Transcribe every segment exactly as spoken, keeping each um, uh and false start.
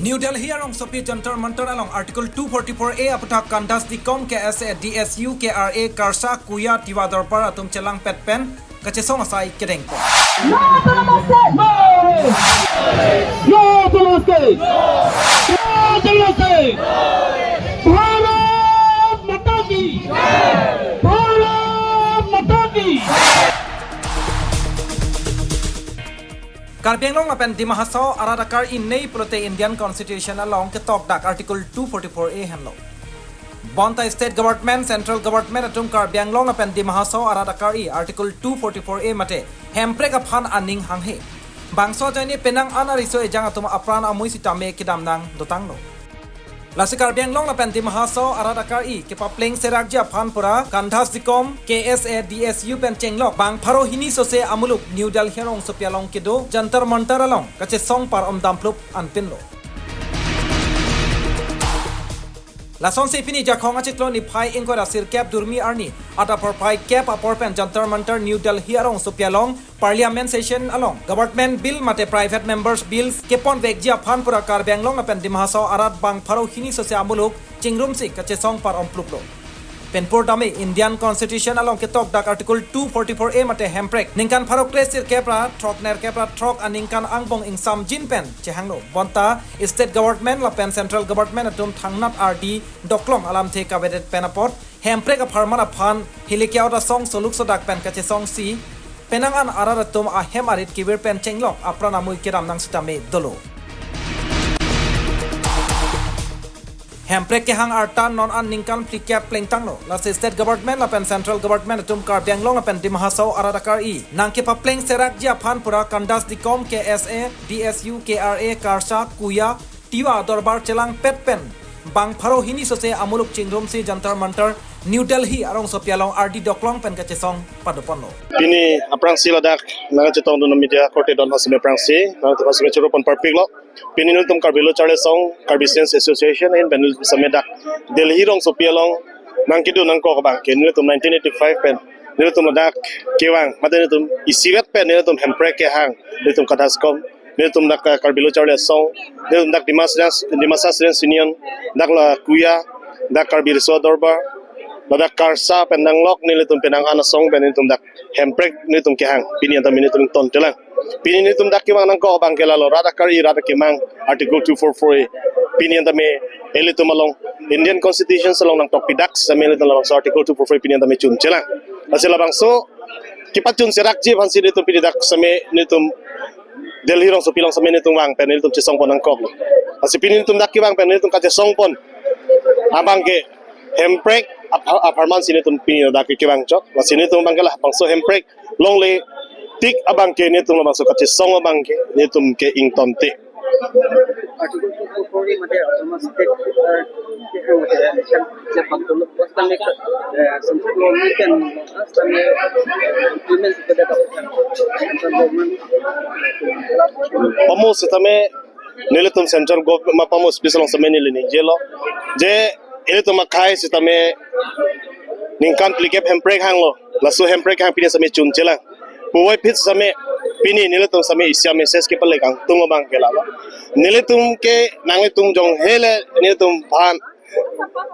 New Delhi arongsopi Jantar Mantar along Article two forty-four A aputhak Kandas Dikom, K S A, D S U, K R A, KARSA, KUYA, Tiwa Dorbar atum chelangpet pen kachesong asai kedengpo. No autonomous state! No autonomous state! No autonomous state! Bharat माता की! भारत माता की! Karbi Anglong lapen Dima Hasao arat akar-i nei pulote Indian Constitution along ketokdak Article two forty-four A henlo. Bonta State Government, Central Government atum Karbi Anglong lapen Dima Hasao arat akar-i Article two forty-four A mate hemprek aphan aning hanghe. Bangso ajoine penang an ariso ejang atum apran amui sitame kedam nang dotanglo. Lasi Karbi Anglong lapen Dima Hasao arat akar-i kepapleng serakji aphan pura Kandas Dikom, K S A, D S U pen chenglok bang pharo hini sose amuluk New Delhi arongsopi along kedo Jantar Mantar along kachesong par-om damplup anpinlo. Lasonsi pini Jakhong achiklo niphai ingkoi ra sirkep durmi arni adap porphai kep apor pen Jantar Mantar New Delhi arongsopi along Parliament session along Government Bill mate Private Members Bills keponvekji aphan pura Karbi Anglong lapen Dima Hasao arat bang pharo hini sose amuluk chingrumsi kachesong par-om pluplo. Penpur dame Indian Constitution along ketokdak Article two forty-four A mate hemprek ningkan pharo kre sirkep ra throk nerkep ra throk aningkan angbong ingsamjin pen chehanglo. Bonta State Government lapen Central Government atum thangnat ardi doklong alamthe kavedet pen apot hemprek apharman aphan hilike ot asong soluk sodak pen kachesongsi penang an arat atum ahem arit kevir pen chenglok apran amui kedam nang sitame dolo. Hemprek kehang arta non an ningkan phlikep plengtanglo. Lasi State Government lapen Central Government atum Karbi Anglong lapen Dima Hasao arat akar-i nangkepapleng serakji aphan pura Kandas Dikom, K S A, D S U, K R A, KARSA, KUYA, Tiwa Dorbar chelangpet pen bang pharo hini sose amuluk chingrumsi Jantar Mantar New Delhi arongsopi along ardi doklong pen kachesong padoponlo. Pini aphrangsi ladak nangchetongdun media korte don hasime aphrangsi nangtum hasime choro pon parpiklo. Pini nelitum Karbi Lo Charli Asong, Karbi Students Association ahin pen nelitum same dak Delhi rongsopi along nangkedo nangkok abang ke nelitum nineteen eighty-five pen nelitum ladak kevang mate nelitum isivet pen nelitum hemprek kehang nelitum Kandas Dikom, nelitum dak, eh, Karbi Lo Charli Asong, nelitum dak Dimasa, Dimasa Students Union, dak la KUYA, dak Karbi Riso Dorbar, ladak KARSA pen nanglok nelitum penang an asong pen nelitum dak hemprek nelitum kehang. Pini anta nelitum ingtontelang. Pini nelitum dak kevang nangkok abang ke lalo rat akar-i rat akemang Article two forty-four A. Pini anta me ilitum along Indian Constitution along nangtokpidak same ilitum labangso Article two forty-four A pini anta me chunchelang. Lasi labangso kepachun serakji aphansi nelitum pini dak same nelitum Delhi rongsopi along same nelitum vang pen nelitum chesong pon nangkoklo. Lasi pini nelitum dak kevang pen nelitum kachesong pon abang ke hemprek ap-, apharman si nelitum pini dak kevang chot. Lasi nelitum abang ke labangso hemprek longle tik abang ke nelitum labangso kachesong abang ke nelitum ke ingtonte. Article two forty-four A mate autonomous state, uh, ke hang mate election se pangtuluk bos tang ke, eh, central government kan, ah, tang ke implement kepada central government. Pamo sitame nelitum central government ma pamo special along same neli ningjelo. Je ilitum akhei sitame ningkan phlikep hemprek hanglo. Laso hemprek hang pini same chunchelang. Puvoiphit same pini nelitum same isi a-message kepalek angtung abang ke lalo. Nelitum ke nanglitum jong hele nelitum aphan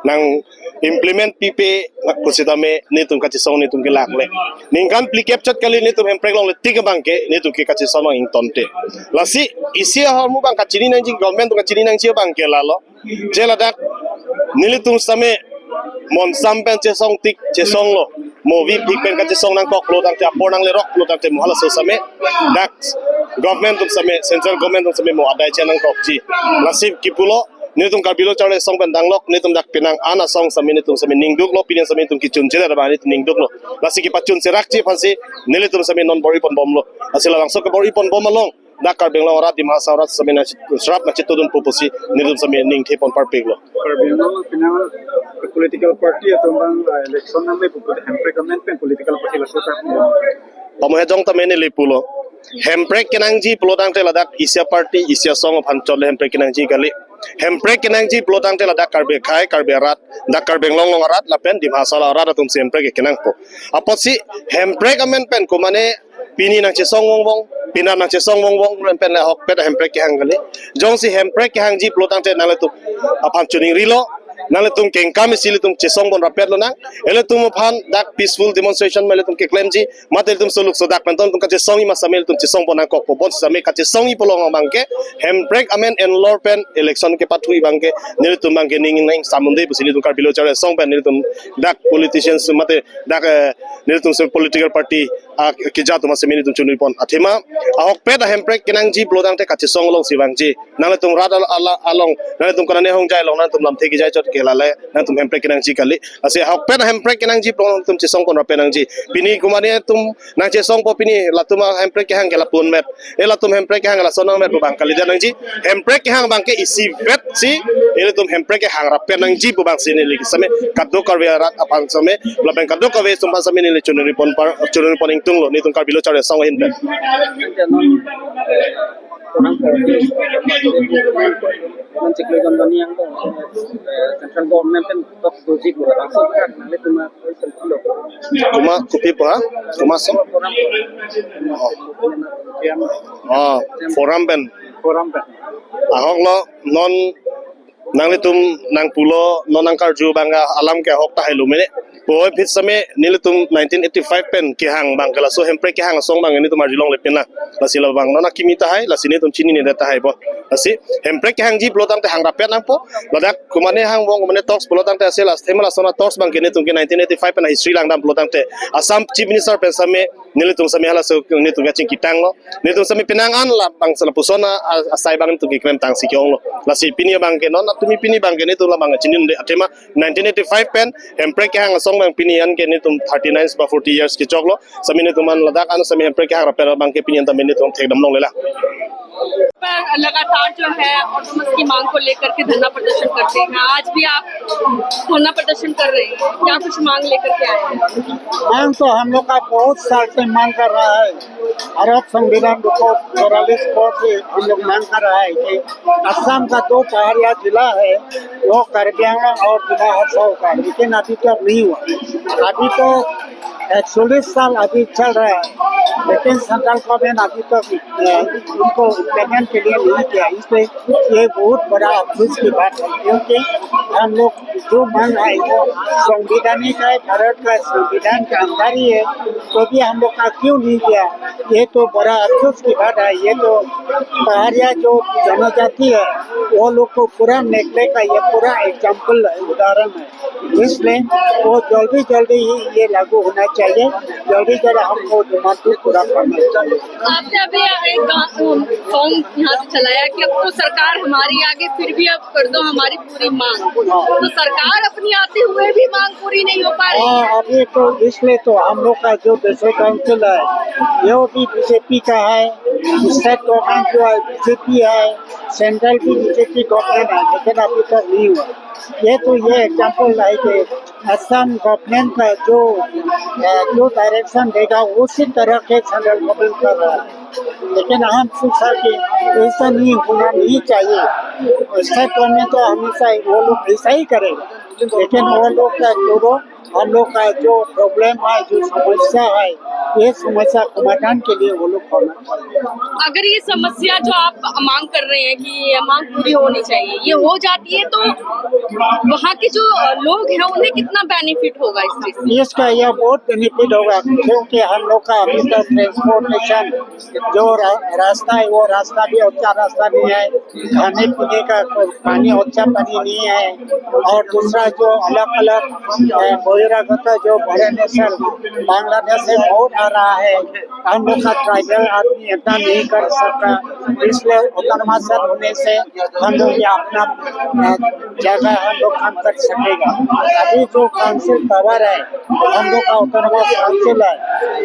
nang implement pipe na kusitame nelitum kachesong nelitum kelak le. Ningkan phlikep chot kali nelitum hemprek longle tik abang ke nelitum ke kachesong nang ingtonte. Lasi isi ahormu abang kachini nangji, government atum kachini nangji abang ke lalo. Je ladak nelitum same monsam pen chesong tik chesonglo. Mo vi phik pen kachesong nangkoklo tangte apor nangleroklo tangte mo halaso same dak government atum same, central government atum same mo adai che nangkokji. Lasi kipulo nelitum Karbi Lo Charli Asong pen danglok nelitum dak penang an asong same nelitum same ningduklo, pini same nelitum kechunche abang nelitum ningduklo. Lasi kepachun serakji aphansi nelitum same non bor-i ponbomlo. Lasi labangso kebor-i ponbom along dak Karbi Anglong arat, Dima Hasao arat same nangcherap nangchetongdunpo pusi nelitum same ningthe pon parpiklo. Karbi Anglong penang political party atum abang, ah, election nangme pu hemprek amendment pen political party laso ta. Pamo hejong tame neli pulo. Hemprek kenangji pulo tangte ladak isi a-party, isi asong aphan chot le hemprek kenangji kali. Hemprek kenangji pulo tangte ladak Karbi akhei, Karbi arat, dak Karbi Anglong along arat, lapen Dima Hasao arat atum si hemprek kenangpo. Apotsi hemprek amen pen komane pini nangchesong vongvong, Pini nangchesong vong vong pen le ahokpet Hemprek kehang kali. Jongsi Hemprek kehangji pulo tangte nanglitum aphan choningrilo. Nanglitum kengkam isi ilitum chesong pon rapet lonang. Ilitum aphan dak peaceful demonstration ma ilitum keklemji. Mate ilitum soluk sodak pen ton ilitum kachesongji ma same ilitum chesong pon nangkokpo, bonsitame kachesongji pulo abangke Hemprek amen enlor pen election kepathu abangke nelitum abangke ning ning samunde pusi ilitum Karbi Lo Charli Asong pen nelitum dak politicians mate dak, eh, nelitum si political party, ah, keja atum same nelitum choningri pon. Athema ahokpet Hemprek kenangji pulo tangte kachesong alongsi vangji. Nanglitum rat al-, ala-, along, nanglitum konane hongjai along, nanglitum lamthe kejai chot ke lale, nanglitum Hemprek kenangji kali. Lasi ahokpet Hemprek kenangji pulo nanglitum chesong pon rapet nangji. Pini komatne atum nangchesongpo, pini latum Hemprek kehang ke lapu-an met. Eh, latum Hemprek kehang lason an met pu abang kalidet nangji. Hemprek kehang abangke isivetsi ilitum Hemprek kehang rapet nangji pu abangsi neli same kadokave arat aphan same lapen kadokave atum aphan same neli choningri pon par, choningri pon ingtunglo nelitum Karbi Lo Charli Asong ahin pen. Orang kerja, orang chiklo jon doni yang, eh, central government kan tok doji ko, langsung kan, nanglitum Kuma kopi pu ha? Kuma song? Oh, forum pen. Forum pen. Ahoklo non nanglitum nangpulo non nangkarju abang alam ke ahok tahai lo mene. Puvoiphit same nelitum nineteen eighty-five pen kehang abangke laso Hemprek kehang asong abang nelitum arjulongle pin lang. Lasi labang non akimi tahai, lasi nelitum chinine tahai bo. Lasi Hemprek kehangji pulo tangte hang rapet nangpo. Ladak komatne hang vong komatne talks pulo tangte ase last time lason a-talks abangke nelitum ke nineteen eighty-five pen history langdam pulo tangte Assam Chief Minister pen same nelitum same halaso nelitum kachingki tanglo. Nelitum same penang an labangsi lapuson a, a, asai abang nelitum keklem tangsi ke-onglo. Lasi pini abangke non atumi pini abangke nelitum labang chinine athema nineteen eighty-five pen Hemprek kehang asong abang pini an ke nelitum thirty-nine ba forty years kechoklo. Same nelitum an ladak an same Hemprek kehang rapet abangke pini an tame nelitum thekdam longle lang. पर लगातार जो है ऑटोनॉमस की मांग को लेकर के धरना प्रदर्शन करते हैं, आज भी आप धरना प्रदर्शन कर रहे हैं, क्या कुछ मांग लेकर के आए हैं? मांग तो हम लोग का बहुत साल से मांग कर रहा है। भारत संविधान को चौवालीस को से हम लोग मांग कर रहा है कि असम का दो पहाड़िया जिला है, वो कार्बी आंगलोंग और दिमा हसाओ का, लेकिन अभी तक नहीं हुआ। अभी तो चालीस साल अभी चल रहा है, लेकिन सेंट्रल गवर्नमेंट अभी तक, अ, उनको इम्प्लीमेंट के लिए नहीं किया। इसलिए ये बहुत बड़ा अफसोस की बात है, क्योंकि हम लोग जो मांग है वो संवैधानिक है, भारत का संविधान के अंदर ही है, तो भी हम लोग का क्यों नहीं किया? ये तो बड़ा अफसोस की बात है। ये तो पहाड़िया जो जनजाति है, वो लोग को पूरा नेगलेक्ट का ये पूरा एग्जाम्पल है, उदाहरण है। इसलिए वो जल्दी जल्दी ही ये लागू होना चाहिए, जल्दी जल्दी हमको डिमांड को पूरा करना चाहिए। आपने अभी एक गा-, अम, सॉन्ग यहाँ से चलाया कि अब तो सरकार हमारी आगे, फिर भी अब कर दो हमारी पूरी मांग। तो सरकार अपनी आते हुए भी मांग पूरी नहीं हो पा रही है। हाँ, अभी तो इसलिए तो हम लोग का जो डिस्ट्रिक्ट काउंसिल है, ये भी बीजेपी का है, स्टेट गवर्नमेंट जो है बीजेपी है, सेंट्रल भी बीजेपी गवर्नमेंट है, लेकिन अभी तक नहीं हुआ। ये तो ये एग्जाम्पल है कि असम गवर्नमेंट का जो, अ, जो डायरेक्शन देगा, उसी तरह के सेंट्रल गवर्नमेंट कर रहा है। लेकिन हम सोचा कि ऐसा नहीं होना नहीं चाहिए। स्टेट गवर्नमेंट तो हमेशा वो लोग ऐसा ही करेगा, लेकिन वो लोग का छोड़ो, हम लोग का जो प्रॉब्लम है, जो समस्या है, ये समस्या समाधान के लिए वो लोग करना चाहिए। अगर ये समस्या जो आप मांग कर रहे हैं कि ये मांग पूरी होनी चाहिए, ये हो जाती है तो वहाँ के जो लोग हैं उन्हें कितना बेनिफिट होगा इस चीज से? इसका यह बहुत बेनिफिट होगा, क्योंकि हम लोग का अभी तक ट्रांसपोर्टेशन जो रा-, रास्ता है, वो रास्ता भी अच्छा रास्ता नहीं है, खाने पीने का कोई पानी, अच्छा पानी नहीं है। और दूसरा जो अलग-अलग, अ, बहिरागत जो बड़े नेशन बांग्लादेश से बहुत आ रहा है, हम लोग का ट्राइबल आदमी इतना नहीं कर सकता, इसलिए ऑटोनॉमस होने से हम लोग ये अपना, अ, जगह हम लोग काम कर सकेगा। अभी जो काउंसिल पावर है, हम लोग का ऑटोनॉमस काउंसिल है,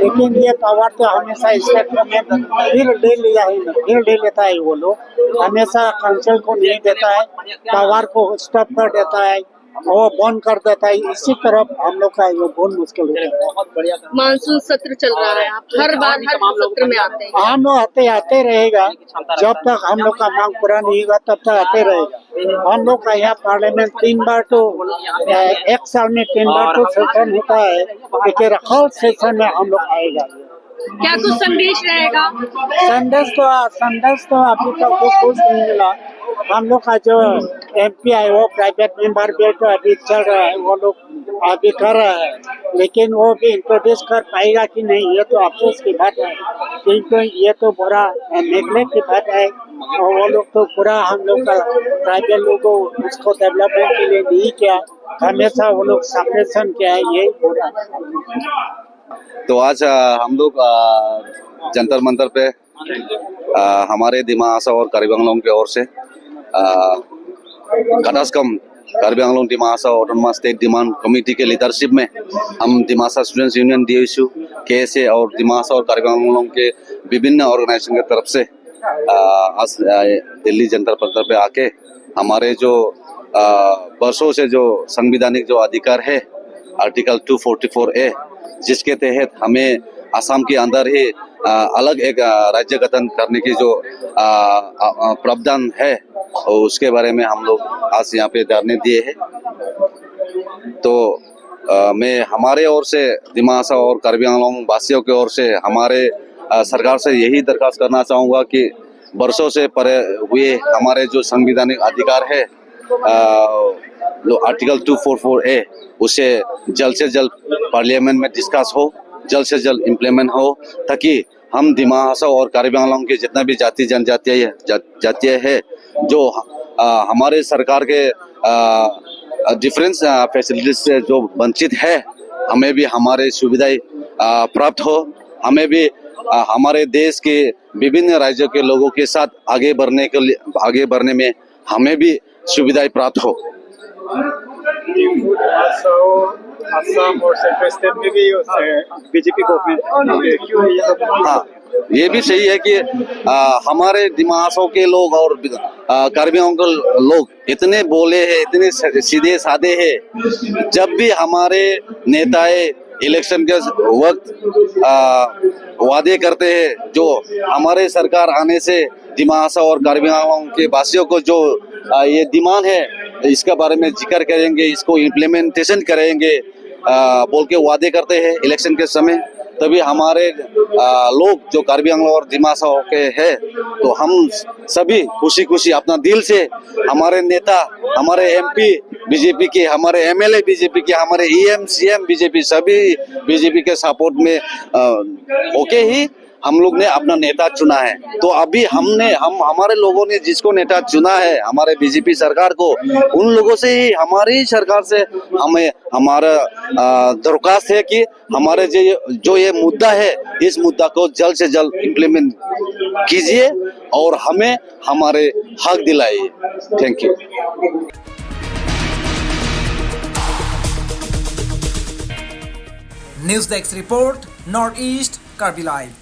लेकिन ये पावर तो हमेशा स्टेट गवर्नमेंट फिर ले लिया है, फिर ले लेता है वो लोग। हमेशा काउंसिल को नहीं देता है, पावर को स्टॉप कर देता है, वो बंद कर देता है। इसी तरफ हम लोग का ये बहुत मुश्किल होता है। मानसून सत्र चल रहा है, आप हर बार हर सत्र में आते हैं। हम लोग आते, आते रहेगा, जब तक हम लोग का मांग पूरा नहीं होगा तब तक आते रहेगा। हम लोग का यहाँ पार्लियामेंट तीन बार तो, अ, एक साल में तीन बार तो सेशन होता है, लेकिन हर सेशन में हम लोग आएगा। क्या कुछ संदेश रहेगा? संदेश तो, संदेश तो अभी तक तो कुछ नहीं मिला। हम लोग का जो एमपी है, वो प्राइवेट मेंबर बिल तो अभी चल रहा है, वो लोग अभी कर रहा है, लेकिन वो भी इंट्रोड्यूस कर पाएगा कि नहीं, ये तो अफसोस की बात है, क्योंकि ये तो बड़ा नेगलेक्ट की बात है। और वो लोग तो पूरा हम लोग का ट्राइबल लोगों को उसको डेवलपमेंट के लिए नहीं किया, हमेशा वो लोग सप्रेशन किया है, यही पूरा। तो आज, अ, हम लोग, अ, जंतर मंतर पे, अ, हमारे दिमा हासाओ और कार्बी आंगलोंग की ओर से, अ, Kataskom Karbi Anglong Dima Hasao Autonomous State Demand Committee के लीडरशिप में हम Dimasa students union, DSU, KSA और दिमा हासाओ और कार्बी आंगलोंग के विभिन्न ऑर्गेनाइजेशन की तरफ से, अ, आज, अ, दिल्ली जंतर मंतर पे आके हमारे जो, अ, बरसों से जो संवैधानिक जो अधिकार है, आर्टिकल टू फ़ोर्टी फ़ोर ए, जिसके तहत हमें असम के अंदर ही, अ, अलग एक, अ, राज्य गठन करने की जो, अ, अ, अ, प्रावधान है, और उसके बारे में हम लोग आज यहाँ पे धरने दिए हैं। तो, अ, मैं हमारे ओर से, दिमा हासाओ और कार्बी आंगलोंग वासियों की ओर से हमारे, अ, सरकार से यही दरखास्त करना चाहूँगा कि बरसों से परे हुए हमारे जो संवैधानिक अधिकार है, अ, जो आर्टिकल टू फ़ोर्टी फ़ोर ए, उसे जल्द से जल्द पार्लियामेंट में डिस्कस हो, जल्द से जल्द इम्प्लीमेंट हो, ताकि हम दिमा हासाओ और कार्बी आंगलोंग के जितना भी जाति जनजातीय है, जा-, जातीय है, जो, अ, हमारे सरकार के, अ, डिफरेंस, अ, फैसिलिटीज से जो वंचित है, हमें भी हमारे सुविधाएं, अ, प्राप्त हो, हमें भी, अ, हमारे देश के विभिन्न राज्यों के लोगों के साथ आगे बढ़ने के लिए, आगे बढ़ने में हमें भी सुविधाएं प्राप्त हो। असम और सेंट्रल स्टेट में भी, अ, बीजेपी गवर्नमेंट, क्यों ये लोग? हाँ, ये भी सही है कि, अ, हमारे दिमा हासाओ के लोग और, अ, कार्बी आंगलोंग के लोग इतने भोले हैं, इतने स-, सीधे साधे हैं। जब भी हमारे नेताएं इलेक्शन के वक्त, अ, वादे करते हैं, जो हमारे सरकार आने से दिमा हासाओ और कार्बी आंगलोंग के वासियों को जो, अ, ये डिमांड है, इसके बारे में जिक्र करेंगे, इसको इम्प्लीमेंटेशन करेंगे, अ, बोल के वादे करते हैं इलेक्शन के समय, तभी हमारे, अ, लोग जो कार्बी आंगलोंग और दिमा हासाओ के हैं, तो हम सभी खुशी खुशी अपना दिल से हमारे नेता, हमारे एमपी बीजेपी के, हमारे एमएलए बीजेपी के, हमारे ईएम सीएम बीजेपी, सभी बीजेपी के सपोर्ट में, अ, होके ही हम लोग ने अपना नेता चुना है। तो अभी हमने, हम, हमारे लोगों ने जिसको नेता चुना है, हमारे बीजेपी सरकार को, उन लोगों से ही, हमारी ही सरकार से हमें, हमारा, अ, दरखास्त है कि हमारे जो, जो ये मुद्दा है, इस मुद्दा को जल्द से जल्द इम्प्लीमेंट कीजिए और हमें हमारे हक दिलाइए। Thank you. News Desk Report, North East Karbi Live.